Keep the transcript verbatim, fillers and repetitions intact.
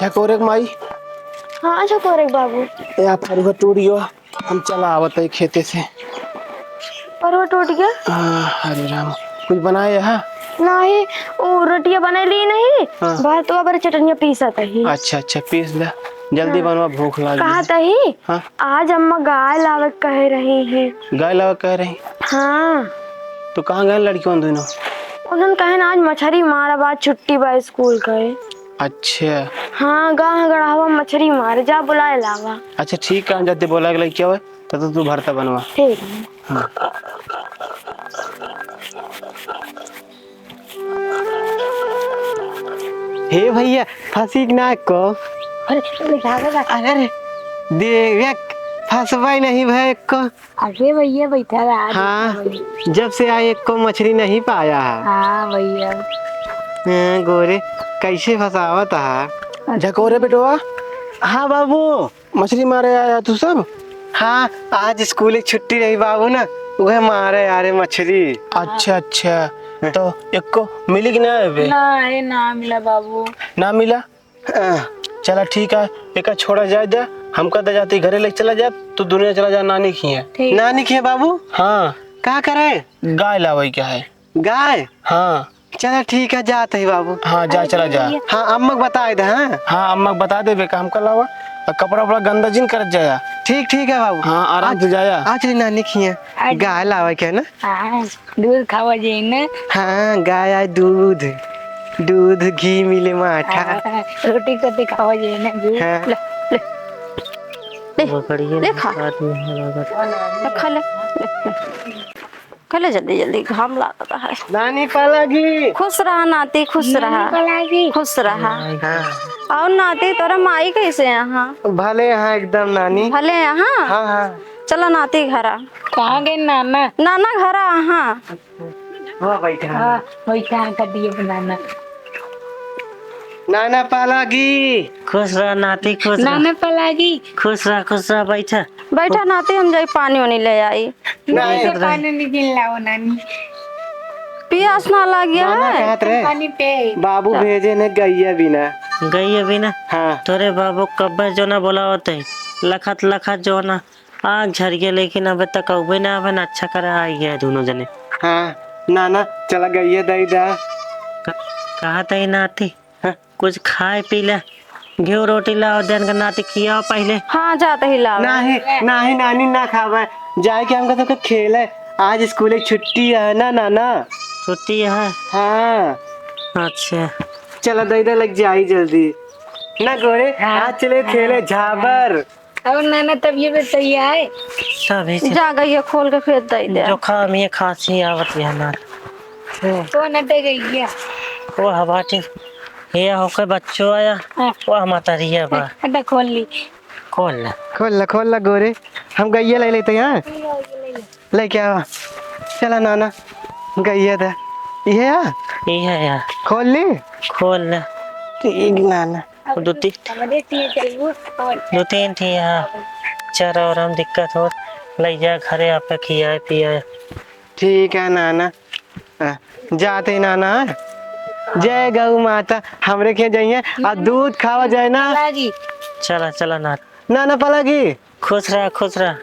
झकोरे के माई। हाँ, झकोरे के बाबू। या फरुआ टूट गयो, हम चला आवत है खेते से। फरुआ टूट गया? हाँ, हरे राम। कुछ बनाए है? नहीं, वो रोटियां बनैली नहीं, हाँ। भात तो अबर चटनिया पीसत ही। अच्छा, अच्छा, पीस ले, जल्दी हाँ। बनवा, भूख लागी। कहत ही, हाँ। आज अम्मा गाय लावे कह रही है। गाय लावे कह रही? हाँ। तो कहाँ गए लड़कियों दोनों? उन्हन कहे ना, आज मछरी मारा बा, छुट्टी बा स्कूल के। अच्छा। हाँ, गाँव गड़ावा मछरी मारे, जा बुलाए लावा। अच्छा, ठीक है, हम जाते बोला के लइके आवे, तब तो तू भरता बनवा। ठीक है। हाँ। हे भैया, फंसी कि ना को? अरे, अरे, अरे, अरे, देख, फंसवाई नहीं भाई को। अरे भैया, बैठा रहा, हाँ, बैठा भैया। जब से आए, एको मछली नहीं पाया है। हाँ भैया। हाँ, गोरे, कैसे फंसावत है? झकोरे बेटवा। हाँ बाबू। मछली मारे आया तू सब? हाँ, आज स्कूल की छुट्टी रही बाबू ना, वह मारे आ रहे मछली। अच्छा, अच्छा, तो एको मिली कि ना अबे? ना, ए, ना मिला बाबू। ना मिला? हाँ। चला ठीक है, एका छोड़ा जाए दे, हमका दे जाती घरे लेके चला जाए, तू दुनिया चला जा नानी खिया। ठीक। नानी खिया बाबू? हाँ। का करे? गाय लावे के है। गाय? हाँ। चला ठीक है, जात ही बाबू। हाँ, जा, चला जा। हाँ, अम्मा के बताए दे, हाँ? हाँ, अम्मा के बता देबे, काम कर लावा। और कपड़ा उपड़ा गंदा जिन करत जाया। ठीक, ठीक है बाबू। हाँ, आराम से जाया। आज रे नानी खिया। आज गाय लावे के है ना? हाँ। दूध खावा जाई ना। हाँ, गाय आए दूध, दूध, घी मिले माठा। हाँ, रोटी कते खावा जाई ना, घी। हाँ। ले, ले। ले, बकरिए ले खा। आदमी है लागत। ले खा ले, ले, ले। खा ले जल्दी, जल्दी, घाम लागत है। नानी पलागी। खुश रहा नाती, खुश रहा। नानी पलागी। खुश रहा। हाँ। और नाती, तोरा माई कैसे यहाँ? भले यहाँ एकदम नानी। भले यहाँ? हाँ, हाँ। चला नाती घरा। कहाँ गए नाना? नाना घरा, हाँ। वाह, बैठा। हाँ, बैठा, कर दिए बनाना। नाना पलागी। खुश रह नाती, खुश रह। नाना पलागी। खुश रह, खुश रह, बैठा। बैठा नाती, हम जाई पानी वानी ले आई। नानी। पानी नहीं गिन लाओ नानी। पियास ना लग गया नाना है? कहत रहे, पानी पे। बाबू भेजे ने गैया बिना। गैया बिना? हाँ। तोरे बाबू कब्बे जो ना बोलावत है, लखत लखत जो ना आँख झर गया, लेकिन अबे तक अउबे ना, अबे ना अच्छा करे आ गया दोनों जने। हाँ, ना, ना, चला गइया दई दा। क-, कहा तई नाती, हाँ? कुछ खाए पी ले, घिउ रोटी लाओ, देन के नाती खियाओ पहिले। हाँ, जात ही लाओ। नाही, नाही नानी, ना खावे, जाए के हमका तो खेले, आज स्कूल की छुट्टी है ना, नाना? छुट्टी है? हाँ। अच्छा। चला दई दा, लग जाई जल्दी। ना गोरे, हाँ। आज चले खेले झाबर। और नाना तबियत सही है? तभी से जा गइया खोल के फेर दे दे। जुकाम ये खांसी आवत है ना। कौन हटे गइया? वो हवाटी ये होके बच्चों आया, हाँ। वो हमार तरिया बा। अड्डा खोल ली। खोल ला। खोल ला, खोल ला गोरे। हम गइया ले लेते हैं। लेके आवा। चला नाना, गइया दे। इहे आ? इहे आ। खोल ली? खोल ले। ठीक नाना। दो तीन, हमरे तीन चलबू, और दो तीन ठी, हाँ। चरा और हम दिक्कत होत, लइ जा घरे आपे खियाए पियाए। ठीक है नाना। हाँ, जाते ही नाना, हाँ। जय गौ माता, हमरे के जइहे, आ दूध खावा जाए ना। लागी। चला, चला ना। नाना पलागी। खुश रहा, खुश रहा।